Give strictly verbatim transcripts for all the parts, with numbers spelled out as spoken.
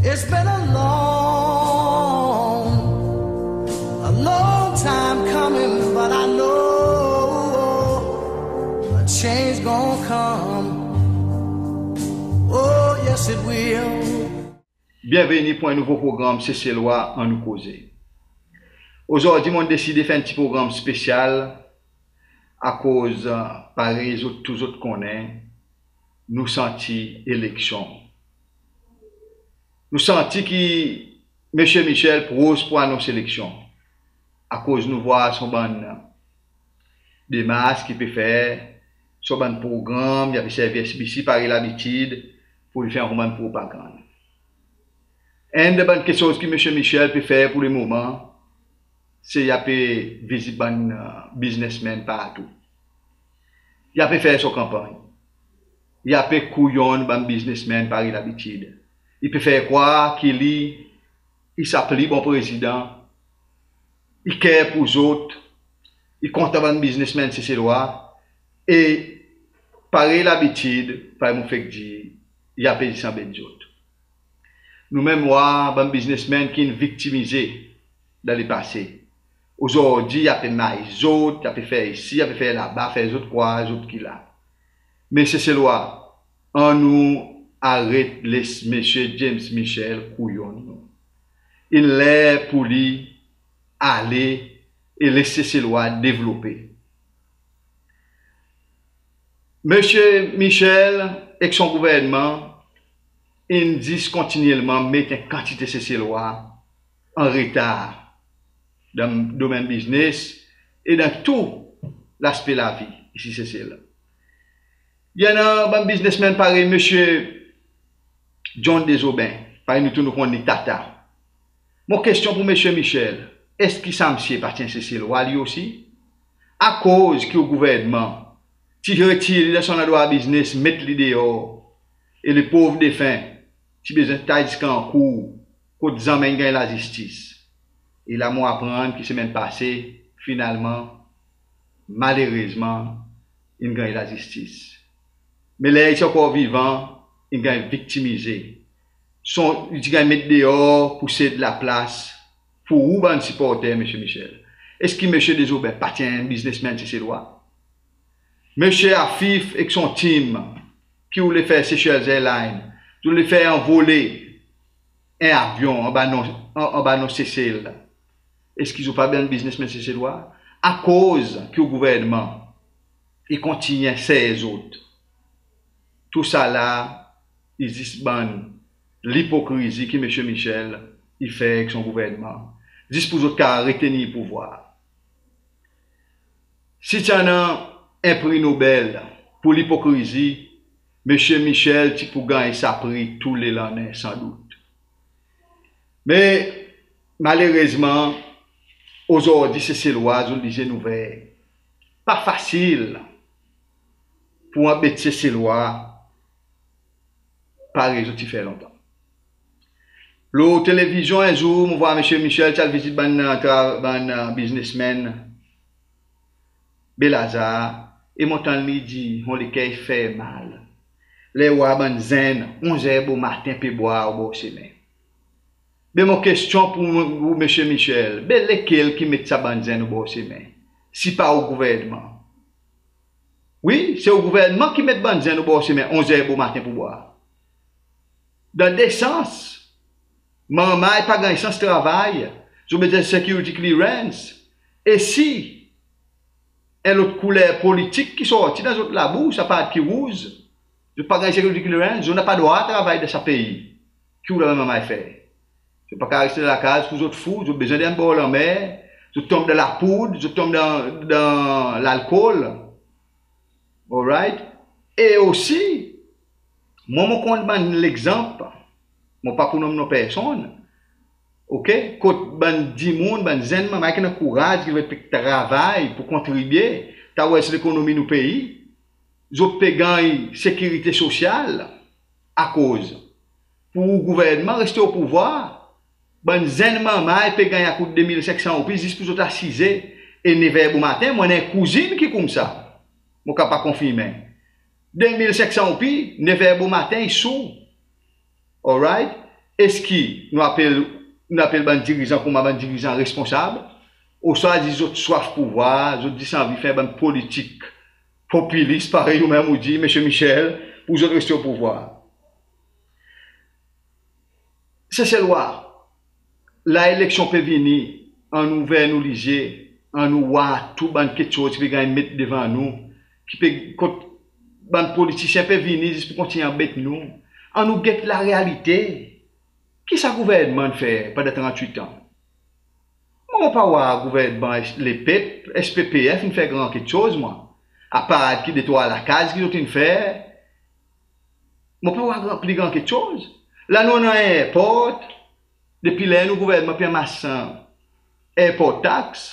It's been a long, a long time coming, but I know a change gonna come. Oh, yes, it will. Byenveni pour en nouvo progranm Seselwa Annou Koze. Ozordi mon'n deside fer en pti progranm spesyal akoz, parey zot tou zot konnen, nou santi eleksyon. Nou santi ki Msye Michel pros pour anons eleksyon, akoz nou vwar son bann demars ki pe fer, son bann progranm, i pe servi S B C parey labitid pour li fer son bann propagann. Enn dan bann keksoz ki Msye Michel pe fer pour lemoman, se i pe vizit bann biznesmenn partou. I pe fer son kanpanny. I pe kouyonn bann biznesmenn parey labitid. I pe fer krwar ki li, i sa pli bon prezidan, i care pour zot, i kontan bann biznesmenn Seselwa, e parey labitid, parey mon fek dir, i pe zis anbet zot. Nou menm war bann biznesmenn ki'n viktimize dan lepase. Ozordi i pe may zot, i pe fer isi, i pe fer laba, fer zot krwar zot ki la. Me Seselwa, annou aret les Msye James Michel kouyonn nou. In ler pour li ale e les Seselwa devlope. Msye Michel ek son gouvernman in zis kontinyelman met en kantite Seselwa an retar dan domenn biznes e dan tou laspe lavi isi Sesel. I annan bann biznesmenn parey Msye John Desaubin, parey nou tou nou konn li Tata. Mon kestyon pour Msye Michel, eski sa msye pa ti en Seselwa li osi? Akoz ki ou gouvernman ti retir li dan son landrwa biznes, met li deor, e lepov defen ti bezwen tay ziska ankour, kot zanmen in ganny lazistis. E la mon aprann ki semenn pase, finalman, malerezman, in ganny lazistis. Me ler i ti ankor vivan, in ganny viktimize. Son, i ti ganny met deor pour sed laplas pour ou bann siporter Msye Michel. Eski Msye Desaubin pa ti en biznesmenn Seselwa? Msye Afif ek son tim ki oule fer Seychelles Airlines, zot oule fer anvole en avyon anba non, an, anba non Sesel. Eski zot pa bann biznesmenn Seselwa? Akoz ki ou gouvernman i kontinyen ser zot? Tousala i zis bann lipokrizi ki Msye Michel i fer ek son gouvernman, zis pour zot kapab retenir pouvwar. Si ti annan en pri Nobel pour lipokrizi, Msye Michel ti pou ganny sa pri tou le lannen, san dout. Me malerezman, ozordi Seselwa zot lizenn ouver. Pa fasil pour anbet Seselwa parey zot ti fer lontan. Lo televizyon en zour mon war Msye Michel ti al vizit bann, tra-, bann biznesmenn Baie Lazare, e mon tann li dir, mon leker i fer mal ler ou war bann zenn onz er bomaten pe bwar obor semen. Be mon kestyon pour ou, Msye Michel, be lekel ki met sa bann zenn obor semen, si pa ou gouvernman? Wi, se ou gouvernman ki met bann zenn obor semen onz er bomaten pour bwar. Dan de sans, manrmay pa ganny sans travay, zot bezwen security clearance. E si en lot kouler politik ki sorti dan zot labours, apard ki rouz, zot pa ganny security clearance, zot napa drwa travay dan sa pei ki ou la manrmay fer. Zot pa kapab reste dan lakaz, pour zot fou, zot bezwen desann bor lanmer, zot tonm dan lapoud, zot tonm dan, dan lalkol. Alright? E osi, mwan, mon konn bann legzanp, mon pa pou nonm non personn, oke? Kot bann dimoun, bann zenn manrmay ki annan kouraz, ki pe travay pour kontribye, trawers lekonomi nou pei, zot pe ganny sekirite sosyal, akoz pour ou gouvernman reste o pouvwar, bann zenn manrmay pe ganny akout de mil senk san roupi zis pour zot asize e nef er bomaten. Mwan, annan en kouzin ki koumsa, mon kapab konfirmen. De mil senk san roupi, nef er bomaten, i sou. Alright? Eski nou apel, nou apel bann dirizan konman bann dirizan responsab, ouswa zis zot swaf pouvwar, zot zis anvi fer bann politik popilis, parey ou menm ou dir, Msye Michel, pour zot reste o pouvwar? Seselwa, la eleksyon pe vini, annou ouver nou lizye, annou war tou bann keksoz ki pe ganny met devan nou, ki pe, kot bann politisyen pe vini zis pour kontinyen anbet nou. Annou get larealite. Kisa gouvernman in fer pandan trannwit an? Mwan, mon pa war gouvernman Lepep, S P P F, in fer gran keksoz, mwan. Apard ki detrwa lakaz ki zot in fer, mon pa war gran, pli gran keksoz. La nou annan airport, depi ler nou gouvernman pe anmas airport tax,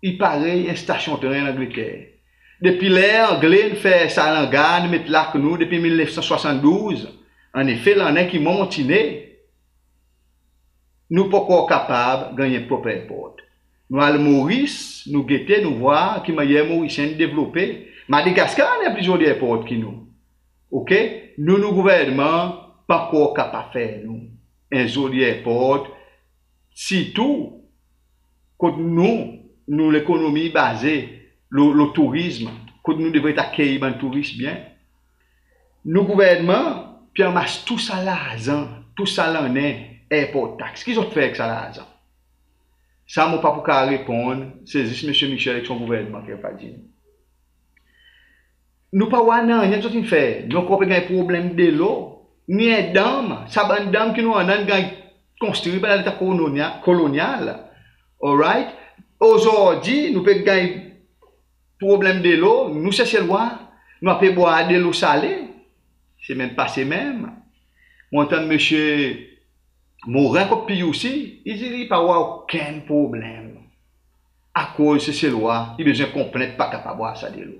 i parey en stasyon tren Langleter. Depi ler Angle in fer sa langar, in met lak nou depi mil nef san swasanndouz, annefe, lannen ki mwan mon ti ne, nou pa ankor kapab ganny en prop airport. Nou al Moris, nou gete, nou war ki mannyer Morisyen in devlope. Madagaskar annan pli zoli airport ki nou. Oke? Nou, nou gouvernman pa ankor kapab fer nou en zoli airport, sirtou kot nou, nou lekonomi baze lo, lo tourizm, kot nou devret akeyir bann touris byen. Nou gouvernman pe anmas tou sa larzan, tou sa lannen, airport tax. Ki zot fer ek sa larzan? Sa mon pa pou kapab reponn, se zis Msye Michel ek son gouvernman ki kapab dir nou. Nou pa war nanryen ki zot in fer. Nou ankor pe ganny problenm delo. Ni en danm, sa bann danm ki nou annan in ganny konstri pandan letan kolonya-, kolonyal. Alright? Ozordi, nou pe ganny problenm delo, nou Seselwa, nou a pe bwar delo sale. Semenn pase menm, mon tann Msye Morin kot P U C, i dir li pa war okenn problenm. Akoz Seselwa i bezwen konplent pa kapab bwar sa delo.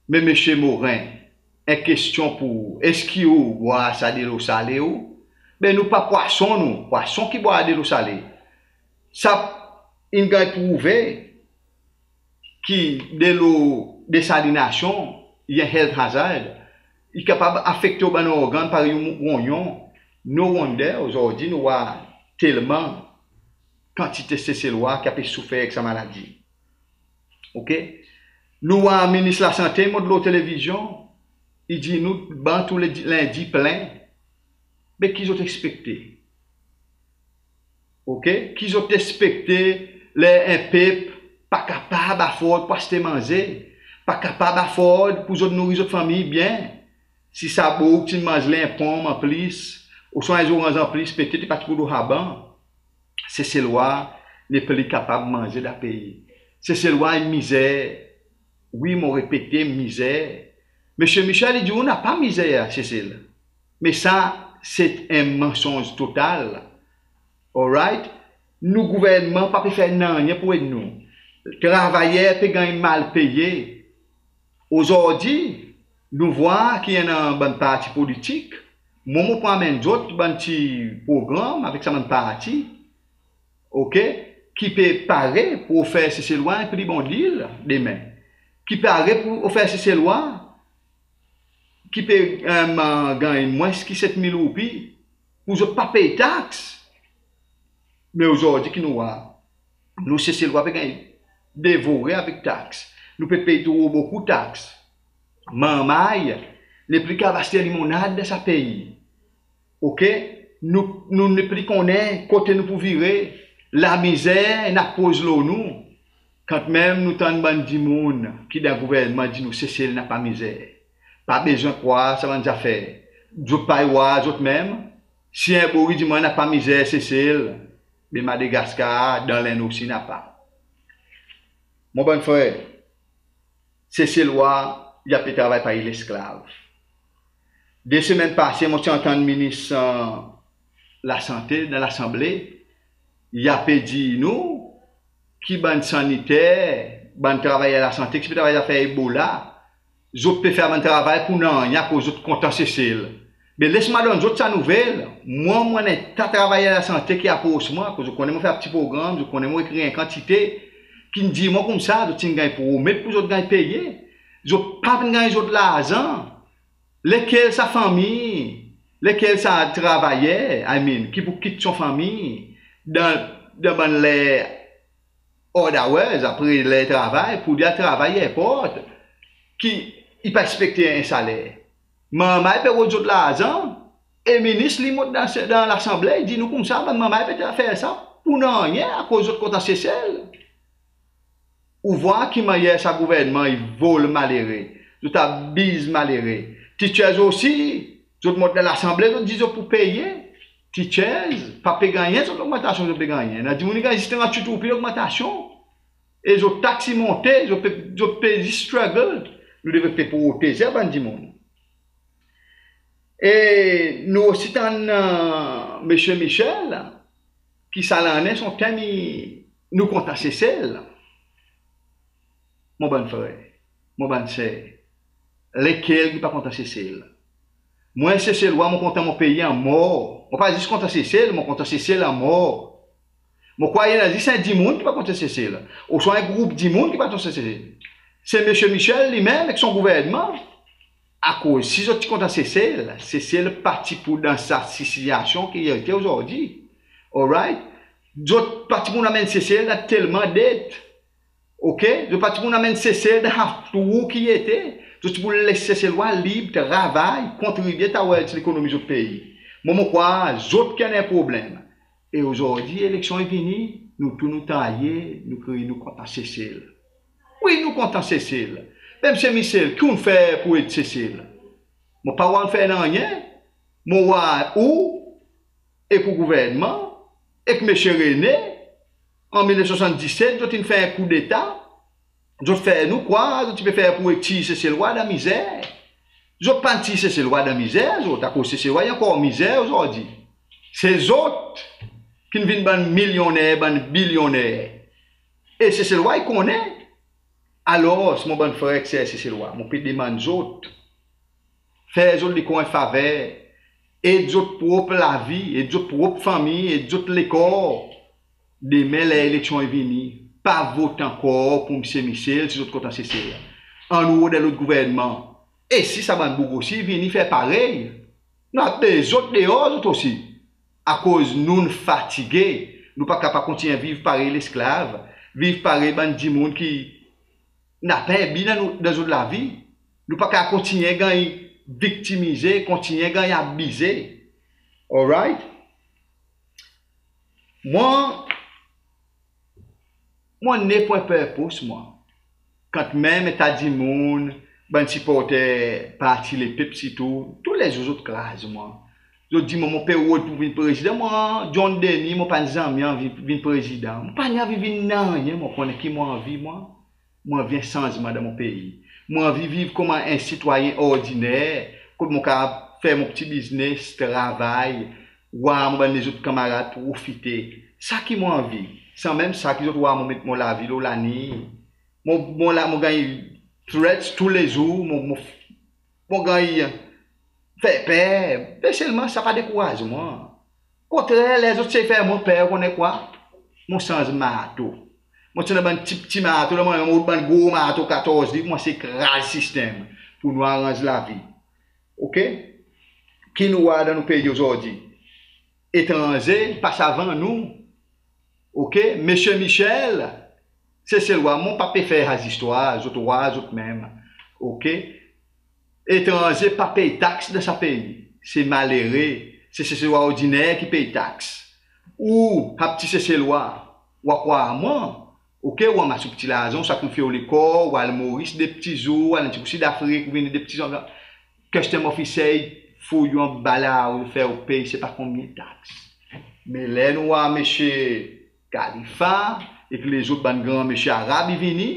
Me Msye Morin, en kestyon pour ou, eski ou bwar sa delo sale ou? Be nou pa pwason nou, pwason ki bwar delo sale. Sa in ganny prouve ki delo desalinasyon i en health hazard, i kapab afekte ou bann organn parey ou ronyon. No wonder ozordi nou war telman kantite Seselwa ki a pe soufer ek sa maladi. Oke? Nou war Minis Lasante mont lo televizyon, i dir nou bank tou le di-, lendi plen. Be ki zot ekspekte? Oke? Ki zot ekspekte ler en pep pa kapab afford pour aste manze, pa kapab afford pour zot nouri zot fanmir byen? Si sa boug ti'n manz li en ponm an plis, ouswa en zoranz an plis, petet i pa ti pou lo raban. Seselwa nepli kapab manze dan pei. Seselwa i mizer. Wi, mon repete, mizer. Msye Michel i dir ou napa mizer Sesel. Me sa se en mansonz total. Alright? Nou gouvernman pa pe fer nanryen pour ed nou. Travayer pe ganny mal peye. Ozordi, nou vwar ki i annan bann parti politik. Mwan, mon pou anmenn zot bann pti progranm avek sa bann parti, oke, ki pe pare pour ofer Seselwa en pli bon dil demen. Ki pare pour ofer Seselwa ki pe, e, ganny mwens ki set mil roupi, pour zot pa pey taks. Me ozordi ki nou war, nou Seselwa pe ganny devore avek taks. Nou pe pey tro bokou taks. Marmay nepli kapab aste limonad dan sa pei. Oke? Nou, nou nepli konnen kote nou pou vire. Lamizer in aproz lo nou. Kantmenm nou tann bann dimoun ki dan gouvernman dir nou Sesel napa mizer. Pa bezwen krwar sa bann zafer. Zot pa war zot menm. Si en boug i dir mwan napa mizer Sesel, be Madagaskar dan lenn osi napa. Mon bann frer, Seselwa i a pe travay parey lesklav. De semenn pase mon ti antann Minis, e, Lasante dan Lasanble, i a pe dir nou ki bann saniter, bann travayer lasante ki ti pe travay zafer Ebola, zot pe fer bann travay pour nanryen akoz zot kontan Sesel. Be les mwan donn zot sa nouvel. Mwan, mon annan ta travayer lasante ki apros mwan, akoz zot konnen mon fer pti progranm, zot konnen mon ekrir en kantite, ki'n dir mwan koumsa zot ti'n ganny promet pour zot ganny peye. Zot pa vin ganny zot larzan. Lekel sa fanmir? Lekel sa travayer, I mean, ki pou kit son fanmir dan, dan bann ler odd hours, apre ler travay, pour li al travay airport, ki i pa ekspekte en saler? Manrmay pe rod zot larzan, e minis li mont dan, dan Lasanble, i dir nou koumsa, bann manrmay pe fer sa pour nanryen, akoz zot kontan Sesel. Ou vwar ki mannyer sa gouvernman i vol malere, zot abiz malere. Teachers osi, zot mont dan Lasanble, zot dir zot pou peye. Teachers pa pe gannyen zot logmantasyon zot pe gannyen. Napa dimoun i ganny zis tranntuit roupi logmantasyon. E zot taks i monte, zot pe, zot pe zis struggle. Nou devret pe proteze bann dimoun. E nou osi tann, e, Msye Michel, ki sa lannen son tenm i, nou kontan Sesel. Mon bann frer, mon bann ser, lekel ki pa kontan Sesel? Mwan Seselwa, mon kontan mon pei anmor. Mon pa zis kontan Sesel, mon kontan Sesel anmor. Mon krwar i annan zis en dimoun ki pa kontan Sesel, ouswa en group dimoun ki pa kontan Sesel. Se Msye Michel li menm ek son gouvernman. Akoz si zot ti kontan Sesel, Sesel pa ti pou dan sa sitiasyon ki i ete ozordi. Alright? Zot pa ti pou anmenn Sesel dan telman det. OK? Zot pa ti pou anmenn Sesel dan sa trou ki i ete. Zot ti pou les Seselwa lib, travay, kontribye towards lekonomi zot pei. Mwan, mon krwar zot ki annan en problenm. E ozordi, eleksyon i vini, nou tou nou taye, nou kriye nou kontan Sesel. Wi, nou kontan Sesel. Be Msye Michel, ki ou'n fer pour ed Sesel? Mon pa war ou'n fer nanryen. Mon war ou ek ou gouvernman, ek Msye René, an mil nef san swasanndiset, zot in fer en koudeta. Zot fer nou krwar zot ti pe fer pour tir Seselwa dan mizer. Zot pa'n tir Seselwa dan mizer, zot, akoz Seselwa i ankor mizer ozordi. Se zot ki'n vin bann milyonner, bann bilyonner. E Seselwa i konnen. Alors, mon bann frer ek ser Seselwa, mon pe demann zot, fer zot lekor en faver, ed zot prop lavi, ed zot prop fanmir, ed zot lekor. Demen ler eleksyon i vini, pa vot ankor pour Msye Michel si zot kontan Sesel. Annou rod en lot gouvernman. E si sa bann boug osi i vini fer parey, nou a met zot deor zot osi. Akoz nou'n fatige, nou pa kapab kontinyen viv parey lesklav, viv parey bann dimoun ki napa en bi dan nou, dan zot lavi. Nou pa kapab kontinyen ganny viktimize, kontinyen ganny abize. Alright? Mwan, mon ne pwen purpose mwan. Kantmenm en ta dimoun, bann siporter Parti Lepep sirtou, toulezour zot kraz mwan. Zot dir mwan mon pe rod pour vin prezidan. Mwan, John Denis, mon pa'n zanmen anvi vin prezidan. Mon pa ni anvi vin nanryen, mon konnen ki mon anvi mwan. Mon anvi en sanzman dan mon pei. Mon anvi viv konman en sitwayen ordiner, kot mon kapab fer mon pti biznes, travay, war mon bann lezot kanmarad profite. Sa ki mon anvi. Sanmenm sa ki zot war mon met mon lavi lo laliny. Mon, mon la, mon ganny threats toulezour, mon, mon, mon ganny fer per. Me selman sa pa dekouraz mwan. Kontrer, ler zot sey fer mwan per, ou konnen kwa? Mon sanz marto. Mon ti annan bann pti, pti marto, la mon, mon bann gro marto katorz liv, mon sey kraz sistenm pour nou aranz lavi. OK? Ki nou war dan nou pei ozordi? Etranze pa sav annou. OK? Msye Michel, Seselwa, mon pa pe fer sa zistwar, zot war zot menm. OK? Etranze pa pey taks dan sa pei. Se malere, se Seselwa ordiner ki pey taks. Ou, sa pti Seselwa, ou a krwar mwan, OK, ou anmas ou pti larzan, ou sakrifye ou lekor, ou al Moris de pti zour, ou al en pti kou Sidafrik, ou vini de pti zour, Custom Officer i fouy ou anba lari, fer ou pey se pa konbyen taks. Me ler nou war Msye Khalifa ek lezot bann gran msye Arab i vini,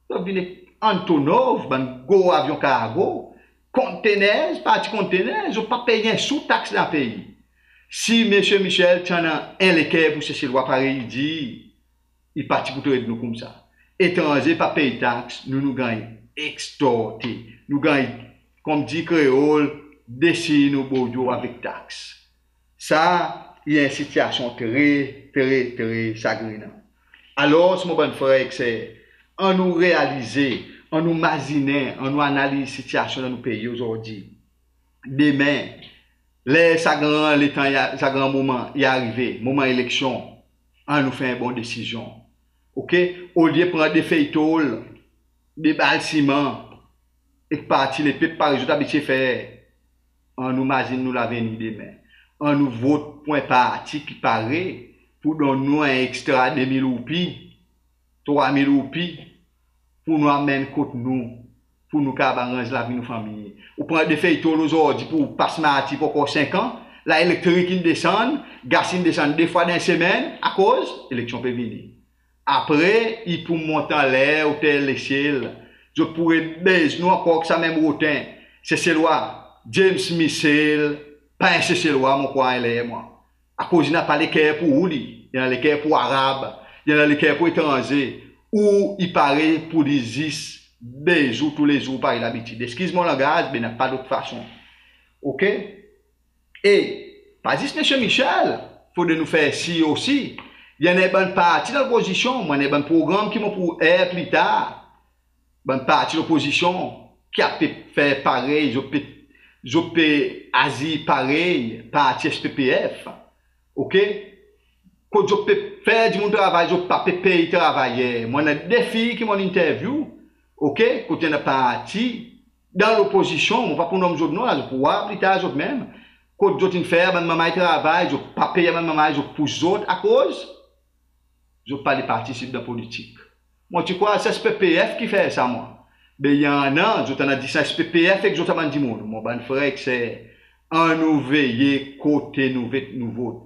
zot vin ek Antonov, bann gro avyon kargo, containers, parti containers, zot pa pey en sou taks dan pei. Si Msye Michel ti annan en leker pour Seselwa parey i dir, i pa ti pou tret nou koumsa. Etranze pa pey taks, nou, nou ganny ekstorte. Nou ganny, konmdir Kreol, desi nou bodyo avek taks. Sa i en sitiasyon tre, tre, tre sagrinan. Alors, mon bann frer ek ser, annou realize, annou mazinen, annou analiz sitiasyon dan nou pei ozordi. Demen, Ler sa gran letan, sa gran moman i arive, moman eleksyon, annou fer en bon desizyon. OK? Olye pran de fey tol, de bal siman, ek parti lepep parey zot abitye fer, annou mazin nou lavenir demen. Annou vot pour en parti ki pare pour donn nou en ekstra de mil roupi, trwa mil roupi, pour nou anmenn kot nou, pour nou kapab aranz lavi nou fanmir. Ou pran de fey tol ozordi pour pas martir pour ankor senk an, la elektrik in desann, gas in desann de fwa dan en semenn, akoz eleksyon pe vini. Apre, i pou mont anler, oter lesyel. Zot pou rebez nou ankor ek sa menm roten. Seselwa, James Michel, pa en Seselwa, mon krwar, ler mwan. Akoz i napa leker pour ou li, i annan leker pour Arab, i annan leker pour etranze, ou i pare pour li zis bez ou toulezour parey labitid. Eskiz mon langaz, be napa lot fason. OK? E pa zis Msye Michel, fodre nou fer sir osi, i annan bann parti dan lopozisyon, mon annan bann progranm ki mon pou er pli tar. Bann parti lopozisyon ki a pe fer parey, zot pe, zot pe azir parey parti S P P F. OK? Kot zot pe fer dimoun travay, zot pa pe pey travayer. Mon annan de fir ki mon'n interview, OK, kot i annan parti dan lopozisyon, mon pa pou nonm zot non la, zot pou war pli tar zot menm. Kot zot in fer bann manmay travay, zot pa pey bann manmay, zot pous zot, akoz zot pa le partisip dan politik. Mon ti krwar se S P P F ki fer sa mwan. Be i annan, zot annan distans, S P P F ek zot sa bann dimoun. Mon bann frer ek ser, annou veye kote nou vet nou vot.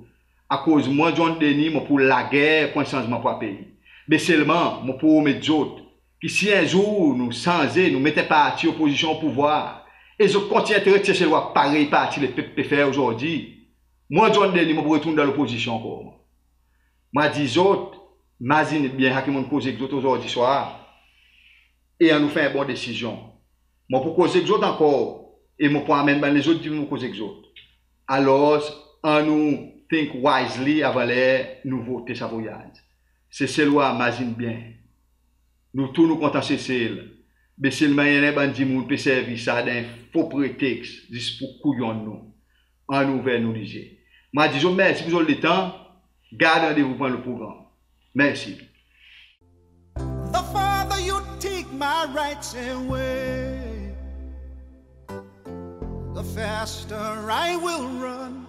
Akoz mwan, John Denis, mon pou lager pour en sanzman pour sa pei. Be selman mon pou promet zot ki si en zour nou sanze, nou met en parti lopozisyon o pouvwar, e zot kontinyen tret Seselwa parey parti lepep pe fer ozordi, mwan, John Denis, mon pou retourn dan lopozisyon ankor. Mon a dir zot, mazin byen sa ki mon'n koze ek zot ozordi swar, e annou fer en bon desizyon. Mon pou koze ek zot ankor, e mon pou anmenn bann lezot dimoun koze ek zot. Alors, annou think wisely avan ler nou vote sa voyaz. Seselwa, mazin byen. Nou tou nou kontan Sesel. Be selman i annan bann dimoun pe servi sa dan en fo preteks, zis pour kouyonn nou. Annou ouver nou lizye. Mon a dir zot mersi pour zot letan. Gard randevou pour en lot progranm. Mersi. The farther you take my rights away, the faster I will run.